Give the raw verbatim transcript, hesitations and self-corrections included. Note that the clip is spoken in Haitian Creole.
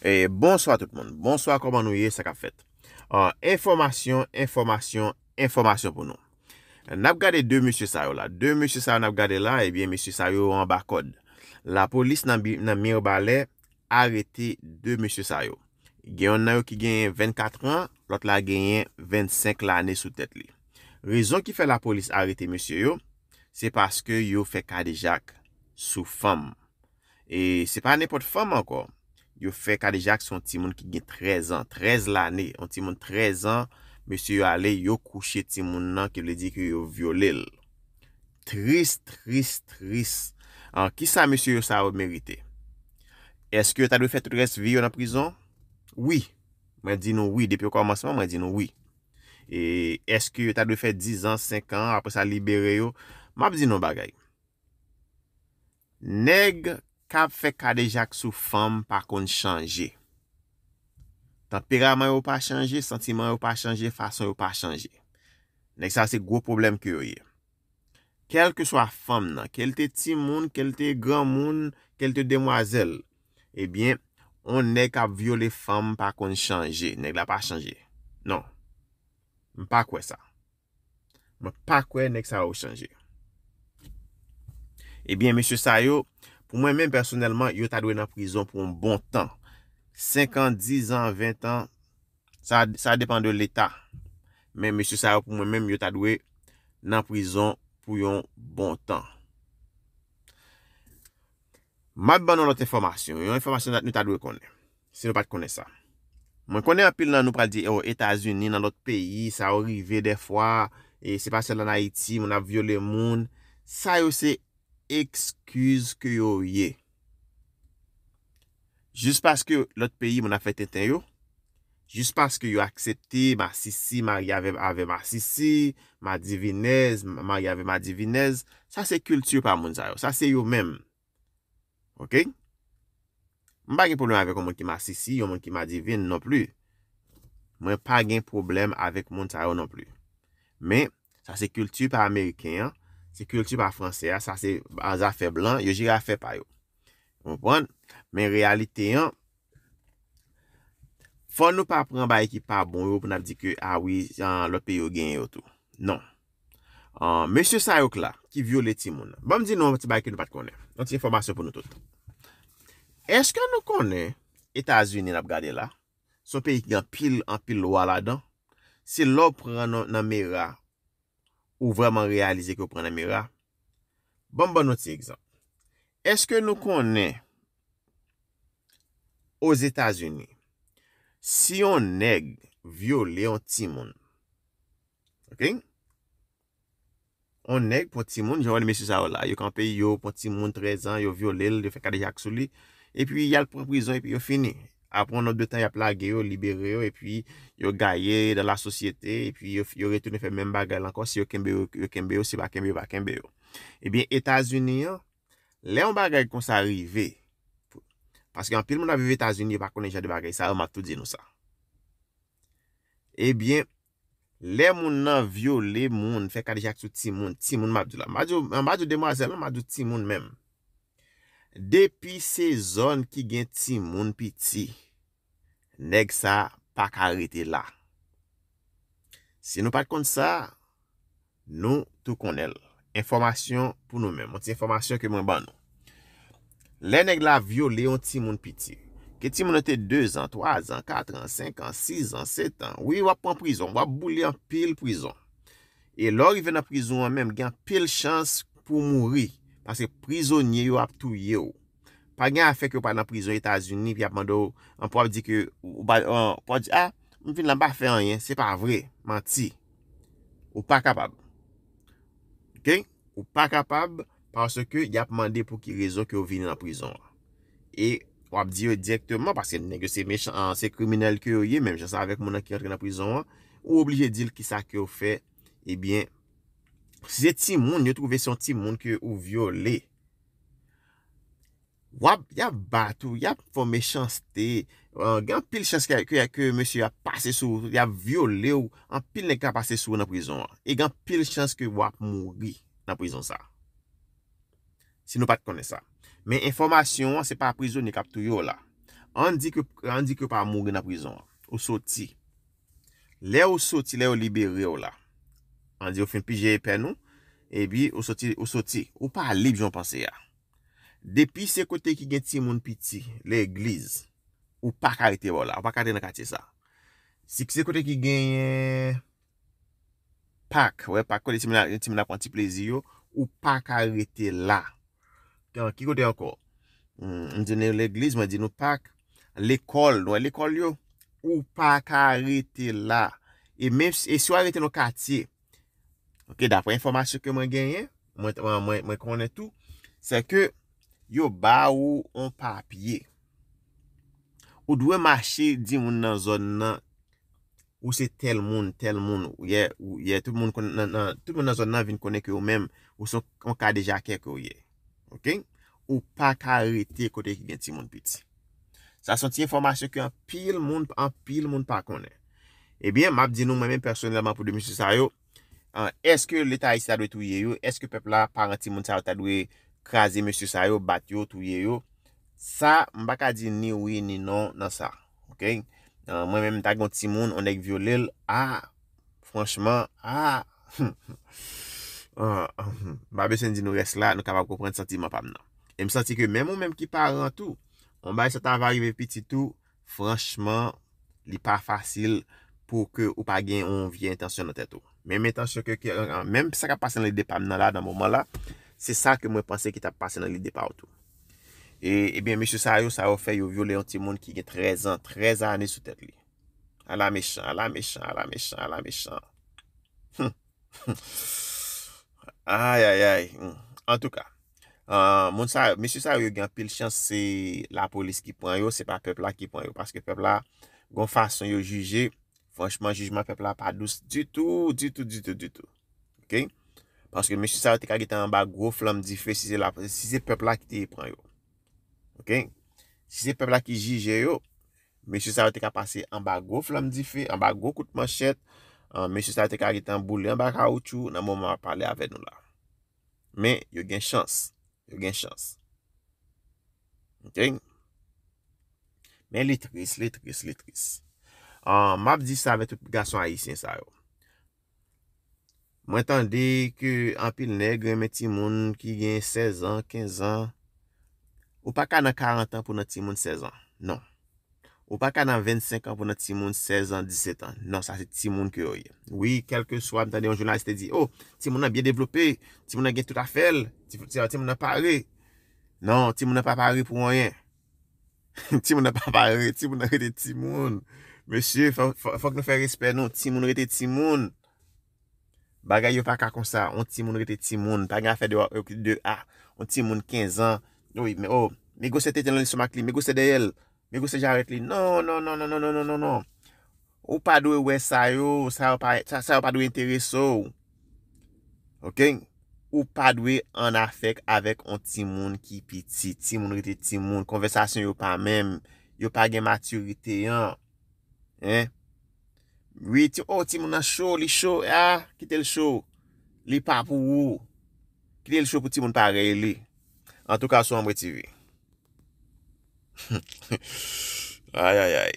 E, bonswa tout moun. Bonswa, kòman nou ye, sa k ap fèt? Ah, enfòmasyon, enfòmasyon, enfòmasyon pou nou. N ap gade de mesye sa yo la. De mesye sa yo n ap gade la, ebyen, mesye sa yo anba kòd. Lapolis nan bi-, nan Mibalè arete de mesye sa yo. Gen yonn nan yo ki genyen vennkat an, lòt la genyen vennsenk lane sou tèt li. Rezon ki fè lapolis arete mesye yo, se paske yo fè kadejak sou fanm. E se pa nenpòt fanm ankò. Yo fè kadejak sou yon timoun ki gen trèz an, trèz lane, yon timoun trèz an, mesye yo ale, yo kouche timoun nan, ki vle di ke yo vyole l. Tris, tris, tris. An, kisa mesye yo sa yo merite? Èske yo ta dwe fè tout rès vi yo nan prizon? Wi. Mwen di nou wi, depi okòmansman, mwen di nou wi. E èske yo ta dwe fè diz an, senk an, apre sa libere yo? M ap di nou yon bagay. Nèg k ap fè kadejak sou fanm pa konn chanje. Tanperaman yo pa chanje, santiman yo pa chanje, fason yo pa chanje. Nèg sa se gwo pwoblèm ke yo ye. Kèlkeswa fanm nan, ke l te timoun, ke l te granmoun, ke l te demwazèl, ebyen, on nèg k ap vyole fanm pa konn chanje. Nèg la pa chanje. Non. M pa kwè sa. Mwen pa kwè nèg sa yo chanje. Ebyen, mesye sa yo, pou mwen menm pèsonèlman, yo ta dwe nan prizon pou yon bon tan. Senk an, diz an, ven an, sa, sa depann de leta. Men mesye sa yo, pou mwen menm, yo ta dwe nan prizon pou yon bon tan. M ap ban nou lòt enfòmasyon. Yon enfòmasyon nou ta dwe konnen. Si nou pa t konnen sa. Mwen konnen anpil nan nou pral di, o, Etazini, nan lòt peyi, sa yo rive dèfwa, e se pa sèl ann Ayiti, moun ap vyole moun. Sa yo se ekskiz ke yo ye. Jis paske lòt peyi, moun ap fè tenten yo, jis paske yo aksepte masisi marye avè, avè masisi, madivinèz, marye avè madivinèz, sa se kilti pa moun sa yo. Sa se yo menm. Oke? M pa gen pwoblèm avèk yon moun ki masisi, yon moun ki madivin non pli. Mwen pa gen pwoblèm avèk moun sa yo non pli. Men, sa se kilti pa ameriken an, se kilti pa fransè a, sa se zafè blan, yo jere afè pa yo. Ou konprann? Men reyalite an, fò nou pa pran bagay ki pa bon yo pou n ap di ke, a wi, an, lòt peyi yo genyen yo tou. Non. An, mesye sa yo k la, ki vyole timoun nan. Ban m di nou yon ti bagay ke nou pa t konnen. Yon ti enfòmasyon pou nou tout. Èske nou konnen Etazini n ap gade la? Se yon peyi ki gen anpil, anpil lwa ladan. Se lè w pran nan, nan mera, ou vrèman reyalize ke w pran nan mera. Ban m ban nou ti egzanp. Èske nou konnen Ozetazini, si yon nèg vyole yon timoun, oke? Yon nèg pran timoun, jan w wè mesye sa yo la, yo kanpe, yo pran timoun trèz an, yo vyole l, yo fè kadejak sou li, epi y al pran prizon, epi yo fini. Apre yon nòt de tan, y ap lage yo, libere yo, epi yo gaye dan lasosyete, epi yo, yo retounen fè menm bagay la ankò, si yo kenbe yo, yo kenbe yo, si yo pa kenbe yo, pa kenbe yo. Ebyen, Etazini an, lè yon bagay konsa rive, paske anpil moun ap viv Etazini, yo pa konnen jan de bagay sa yo, m ap tou di nou sa. Ebyen, lè moun nan vyole moun, fè kadejak sou timoun, timoun m ap di w la. M pa di w, m pa di w demwazèl, non, m ap di w timoun menm. Depi se zòn ki gen timoun piti, nèg sa pa ka rete la. Si nou pa t konn sa, nou tou konnen l. Enfòmasyon pou nou menm. Yon ti enfòmasyon ke mwen ban nou. Lè nèg la vyole yon timoun piti, ke timoun nan te de zan, twa zan, kat an, senk an, sis an, sèt an, wi, w ap pran prizon, w ap boule anpil prizon. E lè w rive nan prizon an menm, gen anpil chans pou w mouri. Paske prizonye yo ap touye w. Pa gen afè ke w pa nan prizon Etazini, epi y ap mande w, an, pou w ap di ke, ou pa, an, pou w ap di, a, m vin la, m pa fè anyen, se pa vre, manti. Ou pa kapab. Oke? Ou pa kapab, paske y ap mande pou ki rezon ke w vin nan prizon an. E w ap di yo dirèkteman, paske nèg yo se mechan, an, se kriminèl ke yo ye, menm jan sa avèk moun nan ki rantre nan prizon an, ou oblije di l kisa ke w fè, ebyen, si se timoun, yo twouve se yon timoun ke ou vyole, w ap, y ap bat ou, y ap fè w mechanste, euh, gen anpil chans ke, ke, ke mesye ap pase sou ou, y ap vyole w, anpil nèg ka pase sou ou nan prizon an. E gen anpil chans ke w ap mouri nan prizon sa. Si nou pa t konnen sa. Men enfòmasyon an, se pa prizonye k ap touye w la. Ann di ke, ann di ke w pa mouri nan prizon an. Ou soti. Lè ou soti, lè yo libere w la, ann di yo fin pije epèn ou, epi ou soti, ou soti. Ou pa lib jan w panse a. Depi se kote ki gen timoun piti, legliz, ou pa ka rete bò la, ou pa ka rete nan katye sa. Si se kote ki genyen pak, wè, pak kote timoun ap pran ti plezi yo, ou pa ka rete la. Ki kote ankò? M di nou legliz, mwen di nou pak, lekòl, nou wè lekòl yo, ou pa ka rete la. E menm si, e si w al rete nan katye, ok, daprè enfòmasyon ke mwen genyen, mwen, mwen, mwen konnen tou, se ke yo ba ou yon papye. Ou dwe mache di moun nan zòn nan, ou se tèl moun, tèl moun, ou ye, ou ye, tout moun konn, nan, nan, tout moun nan zòn nan vin konnen ke ou menm, ou se yon kadejakè ke ou ye. Ok? Ou pa ka rete kote ki gen timoun piti. Sa se yon ti enfòmasyon ke anpil moun, anpil moun pa konnen. Ebyen, m ap di nou, mwen menm pèsonèlman, pou de mesye sa yo, èske Leta ayisyen ta dwe touye yo? Èske pèp la, paran timoun sa yo ta dwe kraze mesye sa yo, bat yo, touye yo? Sa, m pa ka di ni wi ni non nan sa. Ok? Mwen menm, m ta gen yon timoun, yon nèg vyole l, a, franchman, a, m pa bezwen di nou rès la, nou kapab konprann santiman pa m nan. E m santi ke menm ou menm ki paran tou, yon bagay sa ta va rive pitit ou, franchman, li pa fasil pou ke ou pa gen yon vye entansyon nan tèt ou. Menm entansyon ke, ke, menm sa k ap pase nan lide pa m nan la, nan moman la, se sa ke mwen panse ki t ap pase nan lide pa w tou. E, ebyen, mesye sa yo, sa yo fè, yo vyole yon timoun ki gen trèz an, trèz ane sou tèt li. Ala mechan, ala mechan, ala mechan, ala mechan. Ay, ay, ay. Antouka, moun sa, mesye sa yo, yo gen anpil chans, se lapolis ki pran yo, se pa pèp la ki pran yo. Paske pèp la, gon fason yo jije, franchman, jijman pèp la pa dous ditou, ditou, ditou, ditou. Ok? Paske mesye sa yo te ka gentan anba gwo flanm dife si se la, si se pèp la ki te pran yo. Ok? Si se pèp la ki jije yo, mesye sa yo te ka pase anba gwo flanm dife, anba gwo kout manchèt, mesye sa yo te ka gentan boule anba kawoutchou nan moman m ap pale avè nou la. Men, yo gen chans. Yo gen chans. Ok? Men li tris, li tris, li tris. M ap di sa avè tout gason ayisyen sa yo. Mwen tande ke anpil nèg renmen timoun ki gen sèz an, kenz an. Ou pa ka nan karant an pou nan timoun sèz an. Non. Ou pa ka nan vennsenk an pou nan timoun sèz an, disèt an. Non, sa se timoun ke yo ye. Wi, kèlkeswa, m tande yon jounalis te di, o, timoun nan byen devlope, timoun nan gen tout afè l, timoun nan pare. Non, timoun nan pa pare pou anyen. Timoun nan pa pare, timoun nan rete timoun. Mesye, fòk nou fè respè nou, timoun rete timoun. Bagay yo pa ka konsa, yon timoun rete timoun. Pa gen afè de, de a, yon timoun kenz an. Wi, men o, men gwosè tete l nan lestomak li, men gwosè dèyè l, men gwosè jarèt li. Non, non, non, non. Ou pa dwe wè sa yo, sa yo pa, sa, sa yo pa dwe enterese w. Ok? Ou pa dwe an afè avèk yon timoun ki piti. Timoun rete timoun. Konvèsasyon yo pa menm. Yo pa gen matirite an. Hein? Wi, ti, o, timoun nan cho, li cho. A, kite l cho. Li pa pou ou. Kite l cho pou timoun parèy li. Antouka, sou Anmwe T V. Ay, ay, ay.